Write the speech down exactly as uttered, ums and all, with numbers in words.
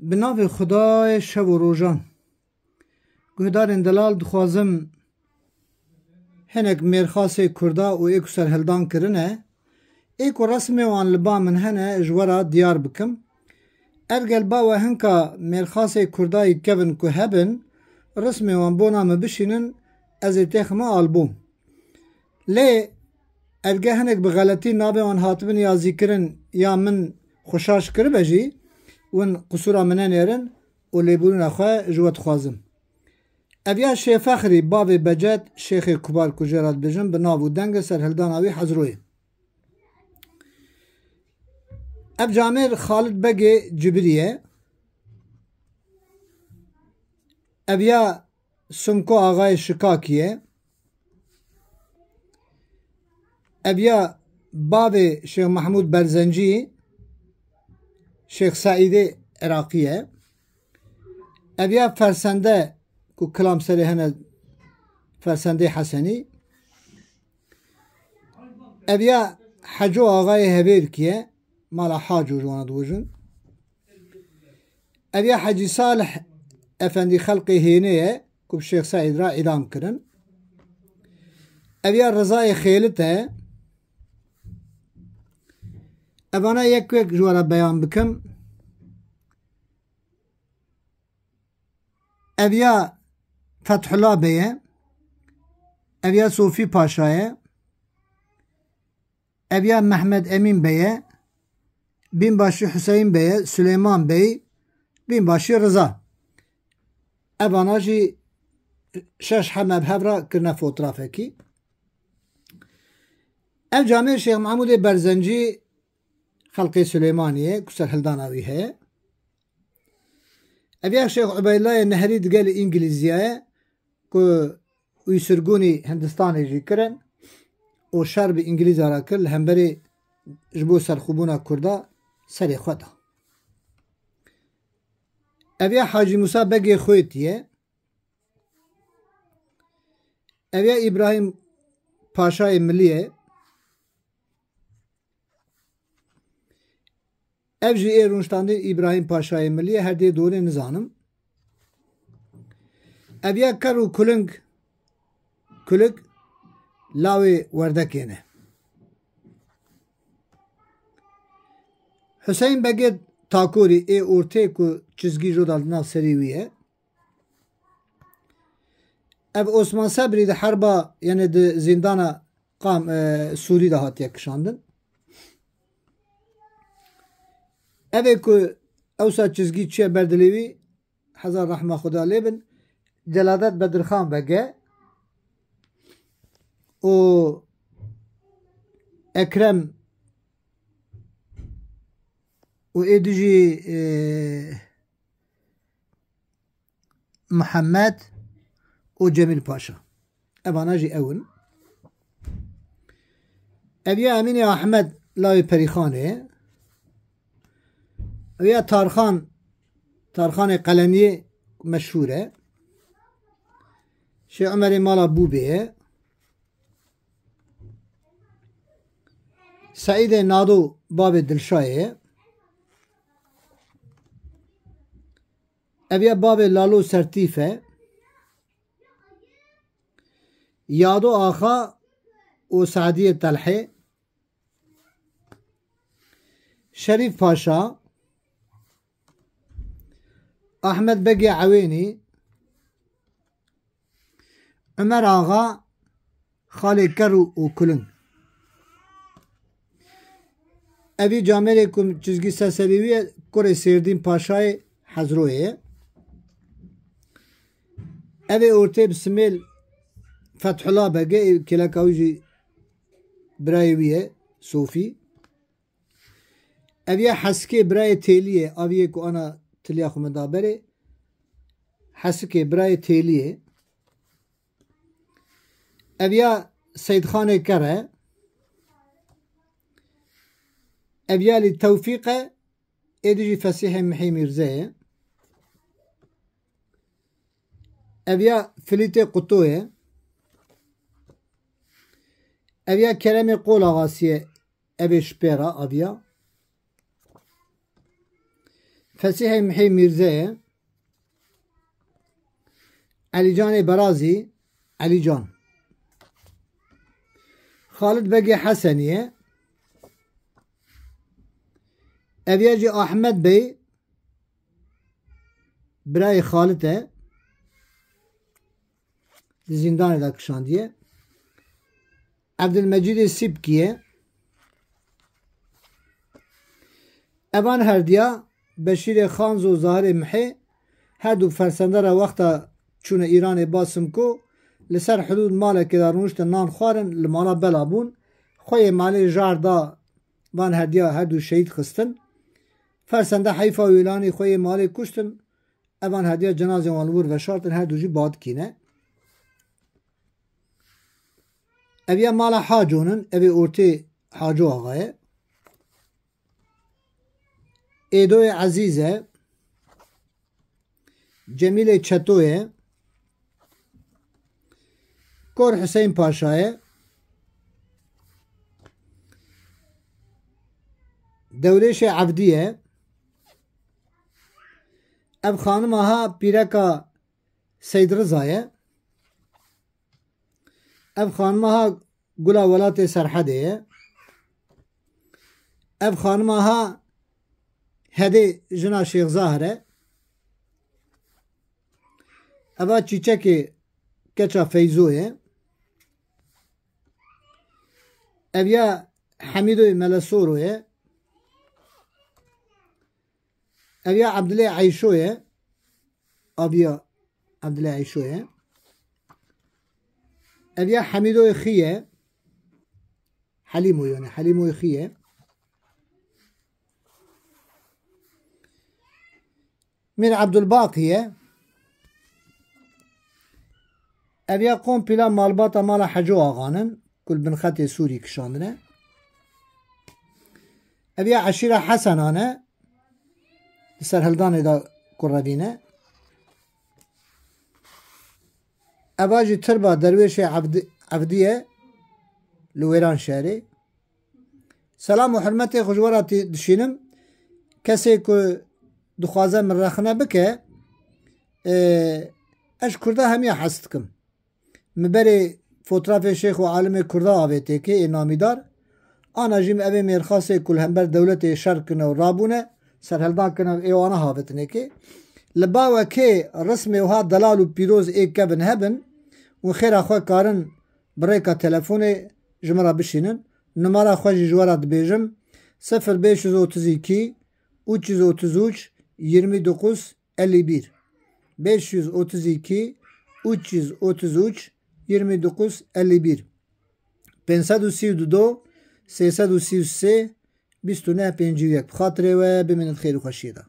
Bi navê Xwedayê şev û rojan. Guhdarên delal, dixwazim hinek mêrxasê Kurda û ê ku serhildan kirine, ê ku resmê wan li ba min hene, ji we re diyar bikim. Ev gel bawe hinka mêrxasê Kurda yî kevin ku hebin, resmê wan bona min bişînin, ez ê têxime albûm. Lê erge hinek bi xeletî navê wan hatibin yazîkirin ya min xwe şaş kiribe jî, win qisûra min nenêrin û lêbûrîna xwe ji we dixwazim. Ev ya Şêx Fexrî, bavê Becet, Şêxê Kubar ku jê re dibêjin, bi nav û dengê serhildana wî Hezroyê. Ev camêr Xalid Begê Cibirî ye. Ev ya Simko Axayê Şikakî ye. Ev ya bavê Şêx Mehmûd Berzencî, Şêx Seîdê Iraqî ye. Ev ya Fersende ku kilam serê hene, Fersendê Hesenî. Ev ya Heco Axayê Hevêrkî ye, mala Haco ji wana diwêjin. Ev ya Hecî Salih Efendî Xelqê Hênê ye ku bi Şêx Seîd re îdam kirin. Ev ya Rizayê Xêlit e. Evana yek yek ji we re beyan bikim. Ev ya Fethullah Bey e. Ev ya Sofî Paşa ye. Ev ya Mehmed Emîn Bey e. Bînbaşî Hüseyin Bey e. Süleyman Bey. Bînbaşî Riza. Evana jî şeş heme bi hev re kirine fotrafekî. Ev camêr Şêx Mehmûdê Berzencî Xelqê Silêmaniyê ku serhildana wî heye. Ev ya Şêx Ubeylayê Nehrî digel Îngilîziya ye ku wî sirgûnî Hindistanê jî kirin û şer bi Îngilîza re kir, li hemberî ji bo serxwebûna Kurda serê xwe da. Ev ya Hacî Musa Begê Xwêtî ye. Ev ya Îbrahîm Paşayê Milî ye. Ev jî ê rûniştandin Îbrahîm Paşayê Milî ye, her dê dorê nizanim. Ev ya Ker û Kuling, Kulik, lawê Werdekê ne. Hüseyin Begê Takorî ê ortê ku çizgî joda li nav serî wî ye. Ev Osman Sebrî di herba, yani di zîndana Qam, e, Sûrî de hatiye kişandin. Ev ê ku ewsa çizgî çiye ber dilê wî, hezar rehma Xuda lê bin, Celadet Bedirxan Bege û Ekrem û ê dijî, e, Mihemed û Cemîl Paşa. Evana jî ew in. Ev ya Emînê Ahmed lawê Perîxanê. Ev ya Tarxan, Tarxanê Qeleniyê meşhûr e. Şêx Umerê mala Bûbê ye. Seîdê Nado bavê Dilşayê ye. Ev ya bavê Lalo Sertîf e. Yado Axa û Sadiyê Telhê. Şerîf Paşa. Ahmed Begê Ewênî. Umer Axa, Xalê Ker û, û Kulin. Evî camêrê ku çizgî ser serî wî ye, kurê Sêrdîn Paşayê Hezroyê ye. Evê ortê bi Simêl Fethullah Begê, ê kêleka wî jî birayê wî ye, Sofî. Ev ya Hesikê birayê Têliyê, aviyê ku ana tiliya xwe min da berê. Hesikê birayê Têliyê. Ev ya Seydxanê Ker e. Ev ya lî Tewfîq e. Êdî jî Fesîhê Mihî Mîrze ye. Ev ya Filîtê Quto ye. Ev ya Keremê Qol Axasî ye. Ev ê ji pê re aviya. Fesîhê Mihê Mîrze ye. Elîcanê Berazî, Elîcan. Xalid Begê Hesenî ye. Ev ye jî Ahmed Bey, birayê Xalid e. Di zîndanê de kişandiye. Evdilmecîdê Sîpkî ye. Evan herdiya Beşîrê Xanzo Zahirê Mihê her du fersende re wexta çûne Îranê ba Simko li ser hidûd malekê de rûniştin nan xwarin, li mala bela bûn. Xweyê malê jar da van herdiya her du şehîd xistin. Fersende heyfa wî lanî xweyê malê kuştin. Evan herdiya cenazên wan li wir veşartin, her du jî badikî ne. Ev ya mala Haconin, ev ê ortê Haco Axa ye. Êdoyê Ezîz e. Cemîlê Çeto ye. Kor Hüseyin Paşa ye. Dewrêşê Evdî ye. Ev xanima ha pîreka Seyd Riza ye. Ev xanima ha gula welatê Serhedê ye. Ev xanima ha Hedê jina Şêx Zahir e. Eva Çîçekê keça Feyzo ye. Ev ya Hemîdoyê Melesoro ye. Ev ya Ebdilê Eyşo ye. Aviya Ebdilê Eyşo ye. Ev ya Hemîdoyê Xî ye. Helîmo yani, Helîmoyê Xî ye. Mîr Ebdulbaqî ye. Ev ya kompîla malbata mala Heco Axan in, ku li bin xetê Sûrî kişandine. Ev ya eşîra Hesenan e, li serhildanê de kurevîne. Eva jî tirba derwêşê Evdi-, Evdî ye li Wêranşehirê. Selam û hurmetê xwe ji we re tî-, dişînim. Kesê ku dixwaze min rexne bike, e, ez ji Kurda hemiya hez dikim. Min berê fotrafê şêx û alimê Kurda avêtê kê ê namîdar. Ana jî min evê mêrxasê ku li hember dewletê şer kirine û rabûne, serhildan kirine û ê wana havêtinê kê. Li ba we kê rismê wiha delal û pîroz ê kevin hebin, û xêra xwe karin bi rêka telefonê ji min re bişînin. Numara xwe jî ji we re dibêjim, sifir beş yüz otuz iki, üç yüz otuz üç, yirmi dokuz, elli bir. Beş yüz otuz iki, üç yüz otuz üç, yirmi dokuz, elli bir. Pênc sed û sî û du, sê sed û sî û sê, bîst û neh, pêncî û yek. Bi xatirê we, bimînin xêr û xweşiyê de.